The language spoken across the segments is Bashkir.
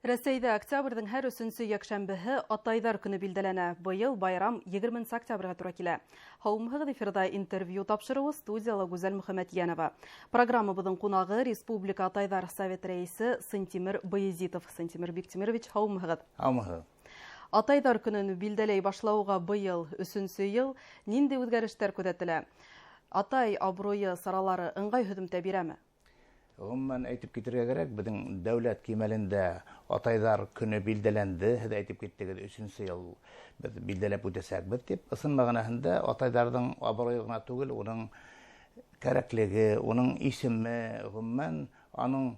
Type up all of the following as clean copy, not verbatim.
Рәсәйҙә октябрҙең һәр өсөнсө йәкшәмбеһе Атайҙар көнө билдәләнә. Быйыл байрам 20 октябргә тура килә. Һаумыһығыҙ, эфирҙа интервью тапшырыуы, студияла Гүзәл Мөхәмәтйәнова. Программабыҙҙың ҡунағы Республика Атайҙар Совет рәйесе Сынтимер Баязитов. Сынтимер Биктимирович, һаумыһығыҙ. Һаумыһығыҙ. Атайҙар көнөн билдәләй башлауға быйыл өсөнсө йыл. Ниндәй үҙгәрештәр күҙәтелә? Атай абруйы саралары ыңғай һөҙөмтә бирәме? Ғөмүмән әйтеп китергә кәрәк, беҙҙең дәүләт кимәлендә Атайҙар көнө билдәләнде. Һеҙ әйтеп киттегеҙ, өсөнсө йыл беҙ билдәләп үтәсәкбеҙ тип. Ысын мәғәнәһендә атайҙарҙың абруйы ғына түгел, уның кәрәклеге, уның исеме, ғөмүмән аның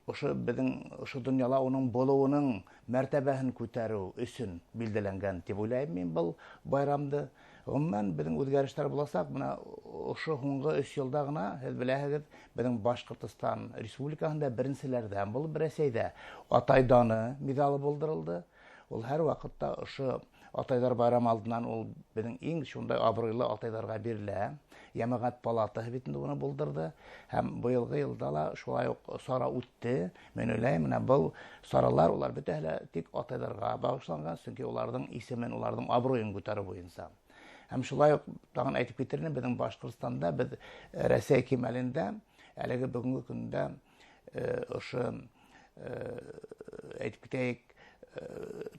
ошо беҙҙең ошо донъяла уның булыуының мәртәбәһен күтәреү өсөн билдәләнгән тип уйлайым мин был байрамды. Ғөмүмән беҙҙең үҙгәрештәр буласаҡ. Бына ошо һуңғы 3 йылда ғына, һеҙ беләһегеҙ, беҙҙең Башҡортостан Республикаһында беренселәрҙән булып Рәсәйҙә Атай даны миҙалы булдырылды. Ул һәр ваҡытта ошо Атайҙар байрамы алдынан ул беҙҙең иң шундай абруйлы атайҙарға бирелә. Йәмәғәт палатаһы бит инде уны булдырҙы. Һәм быйылғы йылда ла шулай уҡ сара үтте. Мин уйлайым, менә был саралар улар бөтәһе лә тик атайҙарға бағышланған, сөнки уларҙың исемен, уларҙың абруйын күтәреү буйынса. Һәм шулай уҡ тағын әйтеп китер инем, беҙҙең Башҡортостанда беҙ Рәсәй кимәлендә әлеге бөгөнгө көндә ошо әйтеп китәйек,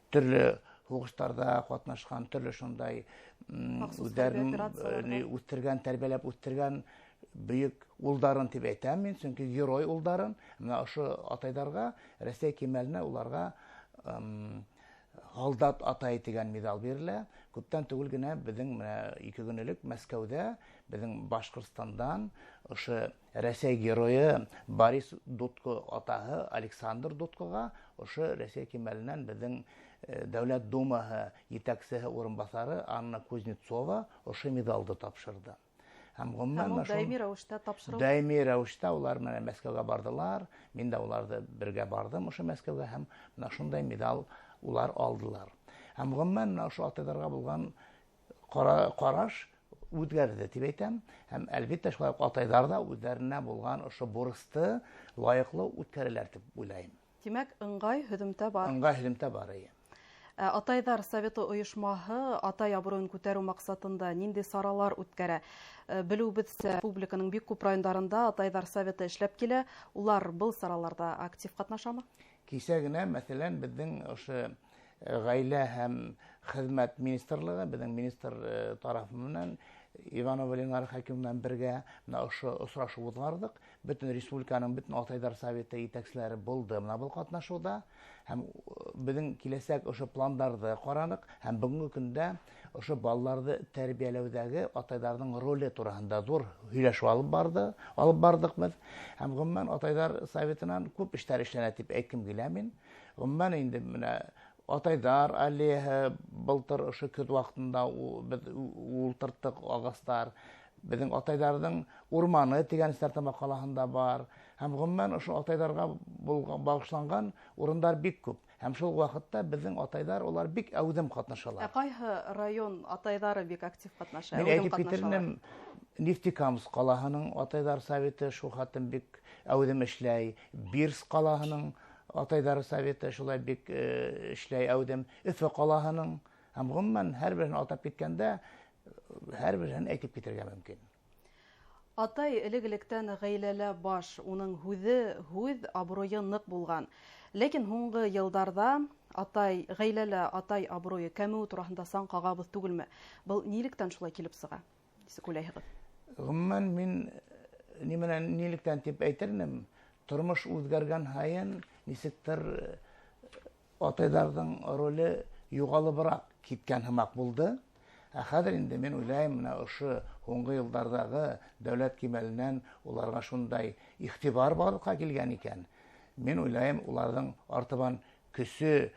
төрлө һуғыштарҙа ҡатнашҡан, төрлө шундай үҙҙәрен үҫтергән, тәрбиәләп үҫтергән бөйөк улдарын тип әйтәм мин, сөнки герой улдарын. Менә ошо атайҙарға Рәсәй кимәленә уларға һалдат атай тигән миҙал бирелә. Күптән түгел генә беҙҙең менә 2 көн элек Мәскәүҙә беҙҙең Башҡортостандан ошо Рәсәй геройы Борис Дудко атаһы Александр Дудкоға ошо Рәсәй кимәленән беҙҙең Дәүләт Думаһы етәксеһе урынбаҫары Анна Кузнецова ошо миҙалды тапшырҙы. Һәм ғөмүмән Һәм ул даими рәүештә тапшырылды. Даими рәүештә улар менән Мәскәүгә барҙылар. Мин дә уларҙы бергә барҙым ошо Мәскәүгә һәм менә шундай миҙал улар алдылар. Һәм ғөмүмән менә ошо атайҙарға булған ҡараш үҙгәрҙе тип әйтәм. Һәм әлбиттә шулай уҡ атайҙар ҙа үҙҙәренә булған ошо бурысты лайыҡлы үткәрәләр тип уйлайым. Тимәк, ыңғай һөҙөмтә бар. Ыңғай һөҙөмтә бар, эйе. Атайҙар Советы ойошмаһы атай абруйын күтәреү маҡсатында ниндәй саралар үткәрә? Белеүебеҙсә, республиканың бик күп райондарында Атайҙар Советы эшләп килә. Улар был сараларҙа актив ҡатнашамы? Кисә генә, мәҫәлән, беҙҙең ошо Ғаилә һәм Хеҙмәт министрлығы, беҙҙең министр тарафы менән Иванова Ленар Хәким менән бергә менә ошо осрашыу уҙғарҙыҡ. Бөтөн республиканың бөтөн Атайҙар Советы етәкселәре булды менә был ҡатнашыуҙа. Һәм беҙҙең киләсәк ошо пландарҙы ҡараныҡ һәм бөгөнгө көндә ошо балаларҙы тәрбиәләүҙәге атайҙарҙың роле тураһында ҙур һөйләшеү алып барҙыҡ беҙ. Һәм ғөмүмән Атайҙар Советынан күп эштәр эшләнә тип әйткем килә мин. Ғөмүмән инде менә Атайҙар аллеяһы былтыр ошо көҙ ваҡытында беҙ ултырттыҡ ағастар. Беҙҙең атайҙарҙың урманы тигән Стәрлетамаҡ ҡалаһында бар. Һәм ғөмүмән ошо атайҙарға бағышланған урындар бик күп. Һәм шул ваҡытта беҙҙең атайҙар улар бик әүҙем ҡатнашалар. Ә ҡайһы район атайҙары бик актив ҡатнаша? Мин Әүҙем әйтеп ҡатнашалар? китернем, Нефтекамск ҡалаһының Атайҙар Советы шул хаттым бик әүҙем эшләй. Бирск ҡалаһының Атайҙар Советы шулай бик эшләй әүҙем. Өфө ҡалаһының һәм ғөмүмән һәр береһен атап киткәндә һәр береһен әйтеп китергә мөмкин. Атай элек-электән ғаиләлә баш, уның һүҙе һүҙ, абруйы ныҡ булған. Ләкин һуңғы йылдарҙа ғаиләлә атай абруйы кәмеү тураһында сан ҡағабыҙ түгелме? Был нилектән шулай килеп сыға? Нисек уйлайһығыҙ? Ғөмүмән мин нимәнән нилектән тип әйтер инем, тормош үҙгәргән һайын нисектер атайҙарҙың роле юғалыбыраҡ киткән һымаҡ булды. Ә хәҙер инде мин уйлайым, менә ошо һуңғы йылдарҙағы дәүләт кимәленән уларға шундай иғтибар барлыҡҡа килгән икән. Мин уйлайым, уларҙың артабан көсө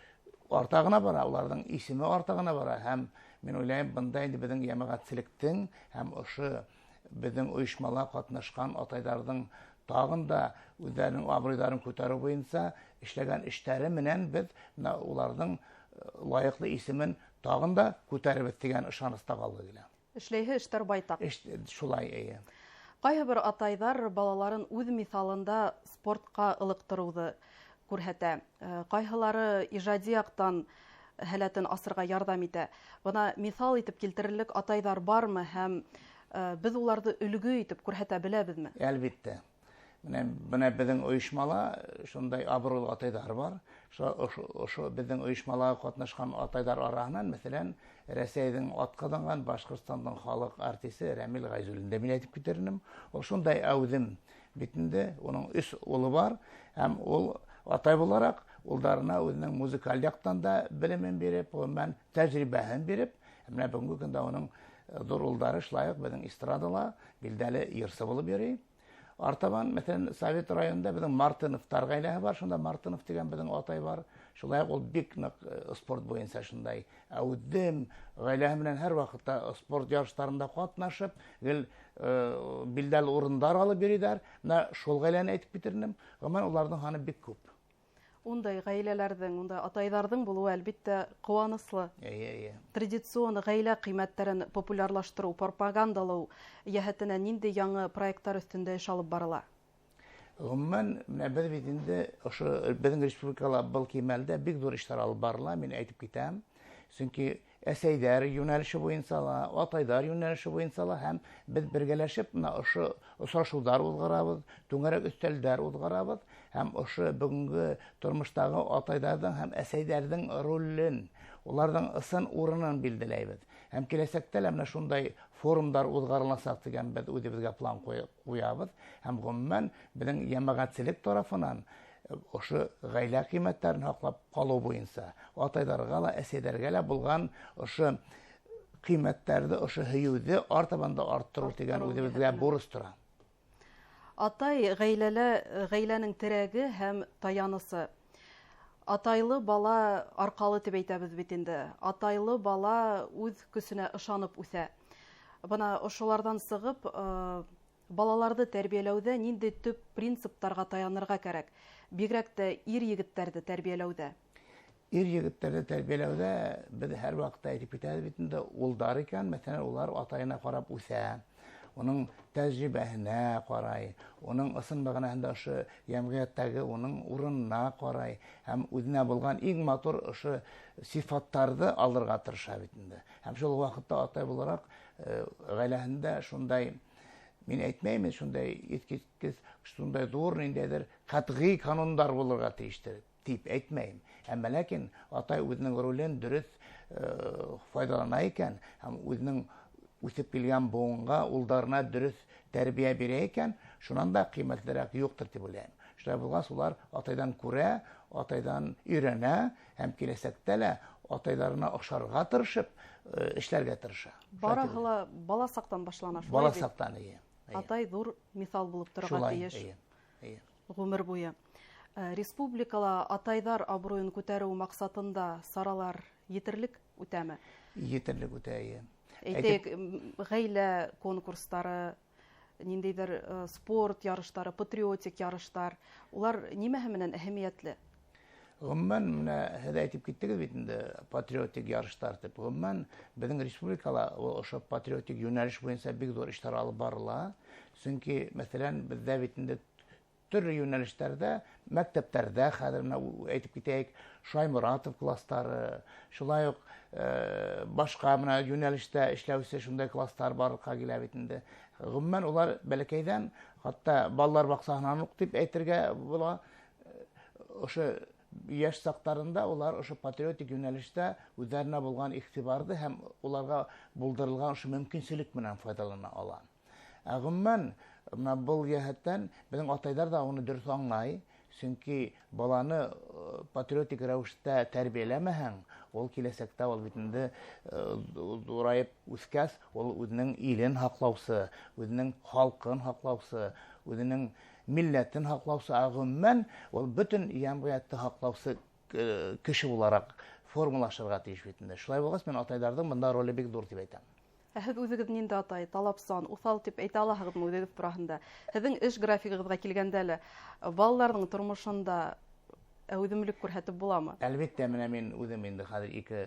арта ғына бара, уларҙың исеме арта ғына бара. Һәм мин уйлайым, бында инде беҙҙең йәмәғәтселектең һәм ошо беҙҙең ойошмала ҡатнашҡан атайҙарҙың тағын да үҙҙәренең абруйҙарын күтәреү буйынса эшләгән эштәре менән беҙ менә уларҙың лайыҡлы исемен тағын да күтәрербеҙ тигән ышаныста ҡалғы килә. Эшләйһе эштәр байтаҡ. Эш, шулай, эйе. Ҡайһы бер атайҙар балаларын үҙ миҫалында спортҡа ылыҡтырыуҙы күрһәтә, ҡайһылары ижади яҡтан һәләтен асырға ярҙам итә. Бына миҫал итеп килтерерлек атайҙар бармы һәм беҙ уларҙы өлгө итеп күрһәтә беләбеҙме? Әлбиттә. Бына беҙҙең ойошмала шундай абруйлы атайҙар бар. Ошо беҙҙең ойошмала ҡатнашҡан атайҙар араһынан, мәҫәлән, Рәсәйҙең атҡаҙанған Башҡортостандың халыҡ артисы Рәмил Ғәйзуллинды мин әйтеп китер инем. Ул шундай әүҙем бит инде, уның 3 улы бар һәм ул атай булараҡ улдарына үҙенең музыкаль яҡтан да белемен биреп, ғөмүмән тәжрибәһен биреп, менә бөгөнгө көндә уның ҙур улдары шулай уҡ беҙҙең эстрадала билдәле йырсы булып йөрөй. Артабан, мәҫәлән, Совет районында беҙҙең Мартыновтар ғаиләһе бар, шунда Мартынов тигән беҙҙең атай бар. Шулай уҡ ул бик ныҡ спорт буйынса шундай әүҙем, ғаиләһе менән һәр ваҡытта спорт ярыштарында ҡатнашып, гел билдәле урындар алып йөрөйҙәр. Менә шул ғаиләне әйтеп китер инем. Ғөмүмән, уларҙың һаны бик күп. Ундай ғаиләләрҙең, ундай атайҙарҙың булыуы әлбиттә ҡыуаныслы. Эйе. Традицион ғаилә ҡиммәттәрен популярлаштырыу, пропагандалау йәһәтенә ниндәй яңы проекттар өҫтөндә эш алып барыла? Ғөмүмән, менә беҙ бит инде ошо беҙҙең республикала был кимәлдә бик ҙур эштәр алып барыла, мин әйтеп китәм. Сөнки әсәйҙәр йүнәлеше буйынса ла, атайҙар йүнәлеше буйынса ла һәм беҙ бергәләшеп менә ошо осрашыуҙар уҙғарабыҙ, түңәрәк өҫтәлдәр уҙғарабыҙ һәм ошо бөгөнгө тормоштағы атайҙарҙың һәм әсәйҙәрҙең ролен, уларҙың ысын урынын билдәләйбеҙ. Һәм киләсәктә лә менә шундай форумдар уҙғарыласаҡ тигән беҙ үҙебеҙгә план ҡуябыҙ һәм ғөмүмән беҙҙең йәмәғәтселек тарафынан ошо ғаилә ҡиммәттәрен һаҡлап ҡалыу буйынса атайҙарға ла, әсәйҙәргә лә булған ошо ҡиммәттәрҙе, ошо һөйөүҙе артабан да арттырыу тигән Арттырыу үҙебеҙгә йәһәтенән. бурыс тора. Атай ғаиләнең терәге һәм таянысы. Атайлы бала арҡалы тип әйтәбеҙ бит инде. Атайлы бала үҙ көсөнә ышанып үҫә. Бына ошоларҙан сығып, балаларҙы тәрбиәләүҙә ниндәй төп принциптарға таянырға кәрәк? Бигерәк тә ир егеттәрҙе тәрбиәләүҙә. Ир егеттәрҙе тәрбиәләүҙә беҙ һәр ваҡытта әйтеп китәбеҙ бит инде, улдар икән, мәҫәлән, улар атайына ҡарап үҫә, уның тәжрибәһенә ҡарай, уның ысын мәғәнәһендә ошо йәмғиәттәге уның урынына ҡарай һәм үҙенә булған иң матур ошо сифаттарҙы алырға тырыша бит инде. Һәм шул ваҡытта атай булараҡ ғаиләһендә шундай, мин әйтмәйем, шундай иҫ киткес, шундай ҙур ниндәйҙер ҡәтғи канундар булырға тейештер тип әйтмәйем. Әммә ләкин атай үҙенең ролен дөрөҫ файҙалана икән һәм үҙенең үҫеп килгән быуынға, улдарына дөрөҫ тәрбиә бирә икән, шунан да ҡиммәтлерәк юҡтыр тип уйлайым. Шулай булғас, улар атайҙан күрә, атайҙан өйрәнә һәм киләсәктә лә атайҙарына оҡшарға тырышып, эшләргә тырыша. Барыһы ла бала саҡтан башлана, шулай Бала бит? саҡтан, эйе. Эйе. Атай ҙур миҫал булып торорға Шулай, тейеш. эйе, эйе. Ғүмер буйы. Республикала атайҙар абруйын күтәреү маҡсатында саралар етерлек үтәме? Етерлек үтә, эйе. Әйтәйек, ғаилә конкурстары, ниндәйҙер спорт ярыштары, патриотик ярыштар, улар нимәһе менән әһәмиәтле? Ғөмүмән, менә һеҙ әйтеп киттегеҙ бит инде патриотик ярыштар тип. Ғөмүмән, беҙҙең республикала ошо патриотик йүнәлеш буйынса бик ҙур эштәр алып барыла. Сөнки, мәҫәлән, беҙҙә бит инде төрлө йүнәлештәрҙә, мәктәптәрҙә хәҙер менә әйтеп китәйек, Шайморатов кластары, шулай уҡ башҡа менә йүнәлештә эшләүсе шундай кластар барлыҡҡа килә бит инде. Ғөмүмән, улар бәләкәйҙән, хатта балалар баҡсаһынан уҡ тип әйтергә була, ошо йәш саҡтарында улар ошо патриотик йүнәлештә үҙҙәренә булған иғтибарҙы һәм уларға булдырылған ошо мөмкинселек менән файҙалана ала. Ә ғөмүмән, бына был йәһәттән беҙҙең атайҙар ҙа уны дөрөҫ аңлай, сөнки баланы патриотик рәүештә тәрбиәләмәһәң, ул киләсәктә ул бит инде ҙурайып үҫкәс, ул үҙенең илен һаҡлаусы, үҙенең халҡын һаҡлаусы, үҙенең милләтен һаҡлаусы, ә ғөмүмән ул бөтөн йәмғиәтте һаҡлаусы кеше булараҡ формалашырға тейеш бит инде. Шулай булғас, мин атайҙарҙың бында роле бик ҙур тип әйтәм. Ә һеҙ үҙегеҙ ниндәй атай, талапсан, уҫал тип әйтә алаһығыҙмы үҙегеҙ тураһында? Һеҙҙең эш графигығыҙға килгәндә лә, балаларҙың тормошонда әүҙемлек күрһәтеп буламы? Әлбиттә, менә мин үҙем инде хәҙер ике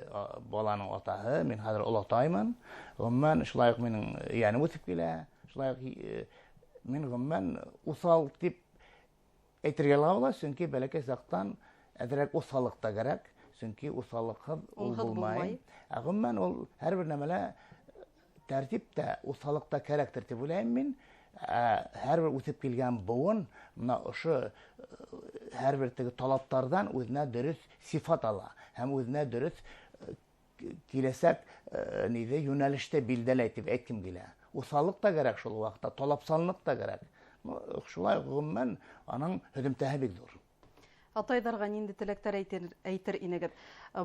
баланың атаһы, мин хәҙер олатаймын. Ғөмүмән, шулай уҡ минең йәнем үҫеп килә. Шулай уҡ мин ғөмүмән уҫал тип Әйтергә лә була, сөнки бәләкәй саҡтан әҙерәк уҫаллыҡ та кәрәк, сөнки уҫаллыҡһыҙ ул Унһыҙ булмай. Булмай. Ә ғөмүмән ул һәр бер нәмәлә тәртип тә, уҫаллыҡ та кәрәктер тип уйлайым мин. Һәр бер үҫеп килгән быуын мына ошо һәр бер теге талаптарҙан үҙенә дөрөҫ сифат ала һәм үҙенә дөрөҫ киләсәк ниҙе йүнәлештә билдәләй тип әйткем килә. Уҫаллыҡ та кәрәк шул ваҡытта, талапсанлыҡ та кәрәк. Шулай ғөмүмән аның һөҙөмтәһе бик ҙур. Атайҙарға ниндәй теләктәр әйтер инегеҙ?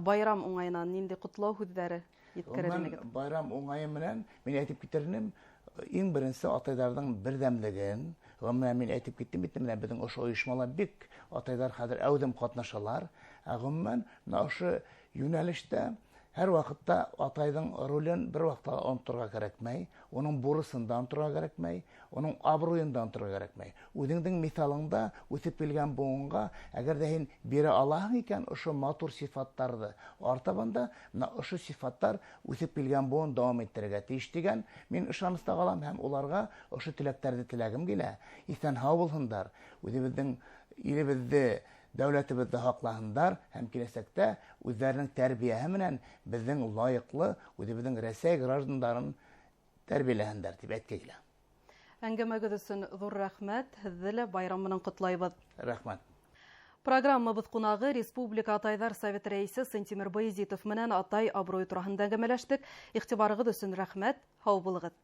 Байрам уңайынан ниндәй ҡотлау һүҙҙәре еткерер Ғөмүмән, инегеҙ? Байрам уңайы менән мин әйтеп китер инем, иң беренсе атайҙарҙың берҙәмлеген, ғөмүмән мин әйтеп киттем бит, менә беҙҙең ошо ойошмала бик атайҙар хәҙер әүҙем ҡатнашалар. Ә ғөмүмән мына ошо йүнәлештә һәр ваҡытта атайҙың ролен бер ваҡытта ла оноторға кәрәкмәй, уның бурысын да оноторға кәрәкмәй, уның абруйын да оноторға кәрәкмәй. Үҙеңдең миҫалыңда үҫеп килгән быуынға, әгәр ҙә һин бирә алаһың икән ошо матур сифаттарҙы, артабан да мына ошо сифаттар үҫеп килгән быуын дауам иттерергә тейеш тигән мин ышаныста ҡалам һәм уларға ошо теләктәрҙе теләгем килә. Иҫән-һау булһындар, үҙебеҙҙең илебеҙҙе, дәүләтебеҙҙе һаҡлаһындар һәм киләсәктә үҙҙәренең тәрбиәһе менән беҙҙең лайыҡлы үҙебеҙҙең Рәсәй граждандарын тәрбиәләһендәр тип әйтке килә. Әңгәмәгеҙ өсөн ҙур рәхмәт. Һеҙҙе лә байрам менән ҡотлайбыҙ. Рәхмәт. Программабыҙ ҡунағы Республика Атайҙар Советы рәйесе Сынтимер Баязитов менән атай абруйы тураһында әңгәмәләштек. Иғтибарығыҙ өсөн рәхмәт. Һау булығыҙ.